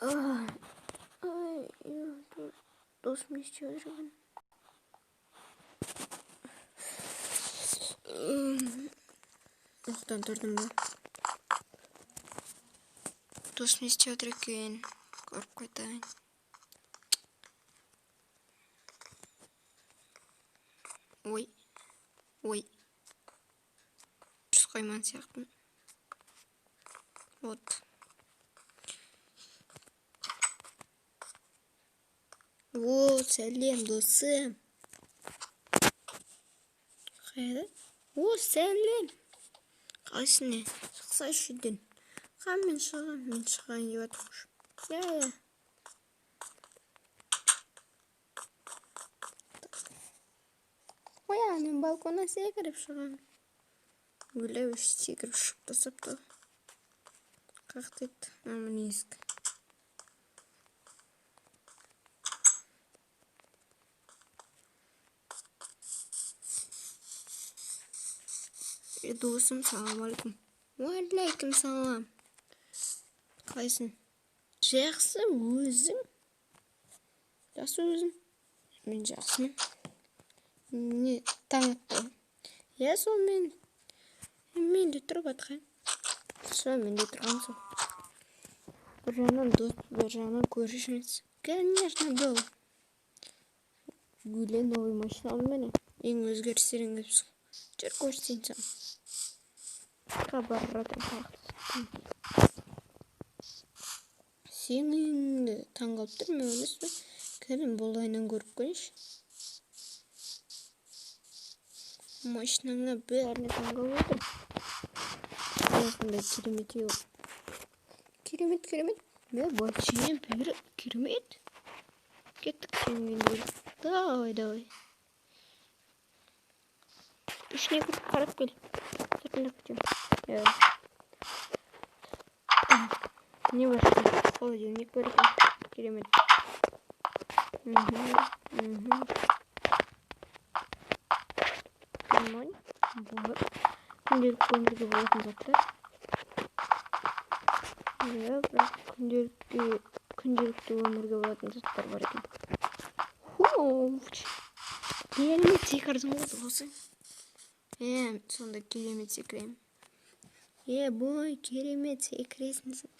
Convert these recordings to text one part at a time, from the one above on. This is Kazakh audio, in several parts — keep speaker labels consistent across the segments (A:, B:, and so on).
A: Ай, досым не істеп жатыр екен? Ұйқыдан тұрдым ба? Досым не істеп жатыр екен? Көріп қайтайын. Ой, ой. Дұрыс қоймаған сияқтымын. Вот. О, сәлем, досым. Қайда? О, сәлем. Қалайсың не? Шықсайшы үйден. Қа, мен шығам, мен шығайын деп жатырмын. Иә, иә. Ой, мен балконнан секіріп шығамын. Өлі секіріп шығып тастапты. Қақтайды. Міне есік. Досым, салам алейкум. Уалейкум салам. Қалайсың? Жақсы, өзің? Жақсы өзің? Мен жақсымын. Не, таң атты. Иә, сол мен. Мен де тұрып атқан. Сол, мен де тұрған сол. Бір жағынан дос, бір жағынан көршіміз. Конечно, был. Гүле новый машина алдым міне. Ең өзгерістерін келіпсің. Жүр көрсетейін саған. Хабар жатырмын. Сенің үйіңді таңғалып тұрмын емес пе? Кәдімгі бұл айнан көріп көрейінші. Машинаңа бәріне таңғалып отырмын. Қандай керемет үй. Керемет, керемет. Мә, бассейн бәрі керемет. Кеттік сенің үйіңе. Давай, давай. Ішіне кіріп қарап кел. Сыртында күтемін. Иә. Не бар? Холодильник бар екен. Керемет. Нормально. Болады. Күнделікті өмірге болатын заттар. Иә, бірақ күнделікті өмірге болатын заттар бар екен. Хоу! Керемет секірдің ғой досым. Сонда керемет секіремін. Бой, керемет секіресің сен.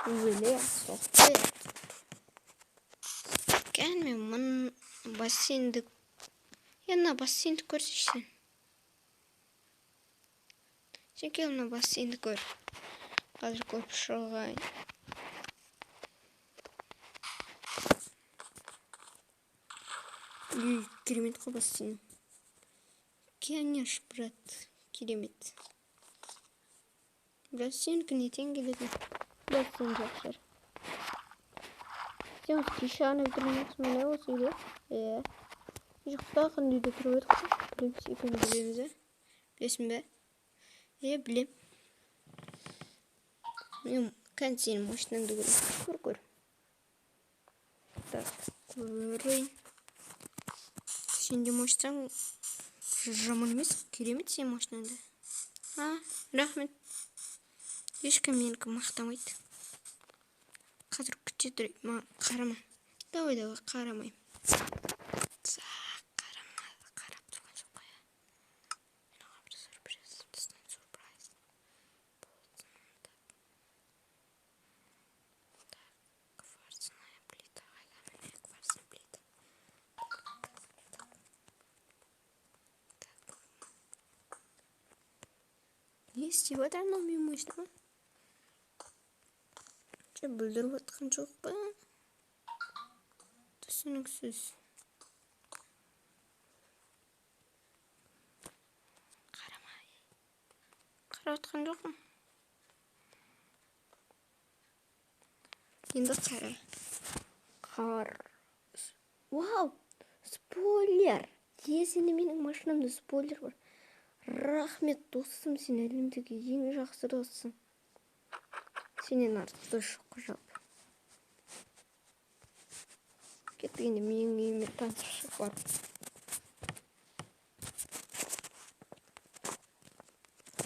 A: Өле, соқты. Кән мен мын бассейнді... Мына бассейнді көрсейші сен. Сен кел мына бассейнді көр. Қазір көріп шығайын. Үй, керемет қой бассейн. Конечно, брат, керемет. Брат, сенікі не тең келеді? Бассейн жақсы. Сен осы кеше ғана бітірген жоқсың ба, не осы үйде? Иә. Жоқ, тағы үйде тұрып едік қой. Білеміз, екеуміз білеміз, ә? Білесің бе? Иә, білем. Мен кән сенің машинаңды көрейін. Көр, көр. Так, көрейін. Сен де машинаң жаман емес, керемет сенің машинаңды. А, рахмет. Ешкім менікі мақтамайды. Қазір күте тұрайын, маған қарама. Давай, давай, қарамаймын. Так, қарама, қарап тұрған жоқ қой. Мен оған бір сюрприз тастайын, сюрприз. Болсын, так. Так, кварцевая плита. Қайда міне кварцевая плита. Так. Не істеп жатыр анау менің машинама? Че, бүлдіріп жатқан жоқ па? Түсініксіз. Қарамай. Қарап жатқан жоқпын. Енді қара. Қар. Вау! Спойлер! Сенде менің машинамда спойлер бар. Рахмет, досым, сен әлемдегі ең жақсы доссың. Сенен артық дос жоқ қой жалпы. Кеттік енді менің үйіме танысып шығып барып.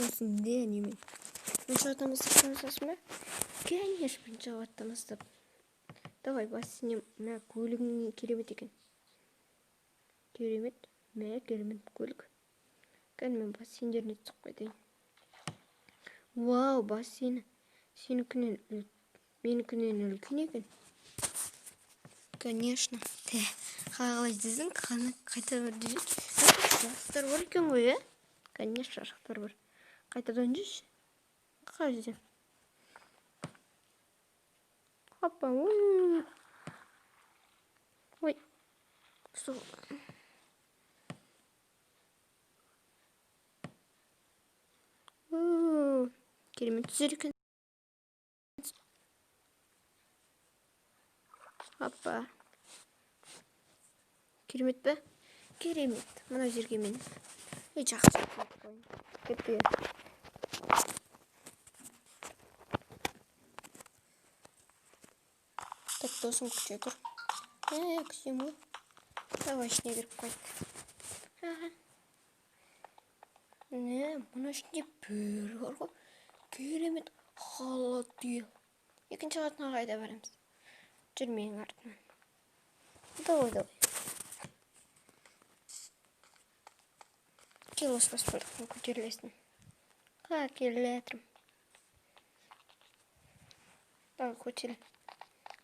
A: Осында немен? Бірінші қабаттан бастап танысасың ба? Конечно, бірінші қабаттан бастап. Давай, бассейннен. Мә, көлігің керемет екен. Керемет. Мә, керемет көлік. Кәне, мен бассейндеріне түсіп қайтайын. Вау, бассейні сенікінен, менікінен үлкен екен. Конечно. Те, қалай жүздің? Қаны қайта бір жүз. Жарықтар бар екен ғой, ә? Конечно, жарықтар бар. Қайтадан жүзші. Қалай жүземін? Хоппа. Ой. Су. Керемет жүзер екен. Хоппа. Керемет пе? Керемет. Мына жерге мен. Ей, жақсы. Кеттік. Так, досым күте тұр. Күтемін ғой. Давай, ішіне кіріп қойдық. Аха. Не, мына ішінде бәрі бар ғой. Керемет холодильник. Екінші қабатына қайда барамыз? Жүр менің артымнан. Давай, давай. Кел, осы баспалдақтан көтерілесің. Қа, келе жатырмын. Давай, көтеріл.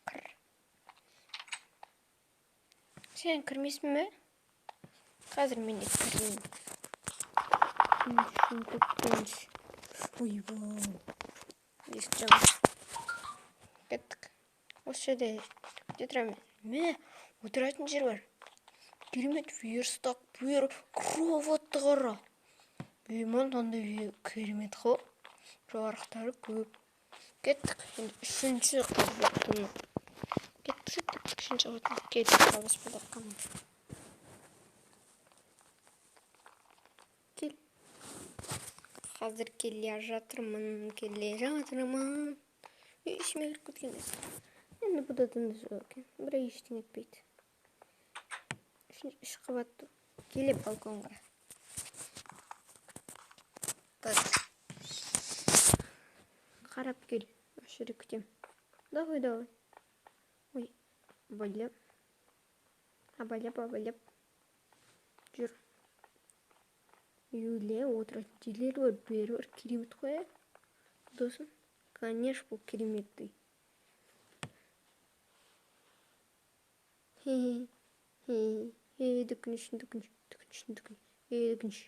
A: Кір. Сен кірмейсің бе? Қазір мен де кірейін. Ойбай. Есік жабық. Кеттік. Осы жерде күте тұрамын. Мә, отыратын жер бар. Керемет верстак, бер, кроватты қара. Мынандай керемет қой. Жарықтары көп. Кеттік. Енді үшінші қабаттың. Кеттік, кеттік, үшінші қабаттың. Кеттік, баспалдаққа. Кел. Қазір келе жатырмын, келе жатырмын. Ішіме кіріп кеткен емес. Енді бұда да жоқ екен. Бірақ ештеңе етпейді. Үш қабатты. Келе балконға. Так. Қарап кел. Осы жерде күтемін. Давай, давай. Ой, абайлап. Абайлап, абайлап. Жүр. Юле, отыратын жерлер бар, бәрі бар. Керемет қой, ә? Досым. Конечно, бұл керемет үй. Хе-хе, дүкініш, дүкініш, дүкініш, дүкініш, дүкініш.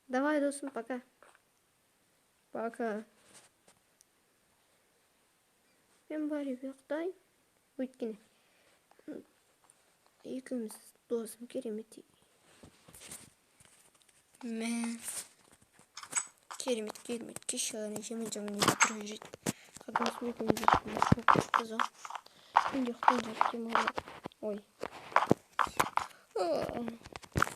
A: Давай, досым, пока. Пока. Мен барып ұйықтайын. Өйткені екеуміз досым керемет. Мә. Керемет, керемет. Кеше ғана жаман-жаман етіп тұрып жүреді. Досым екеуміз қызық. Мен де ұйықтайын, жатып демалайын. Ой.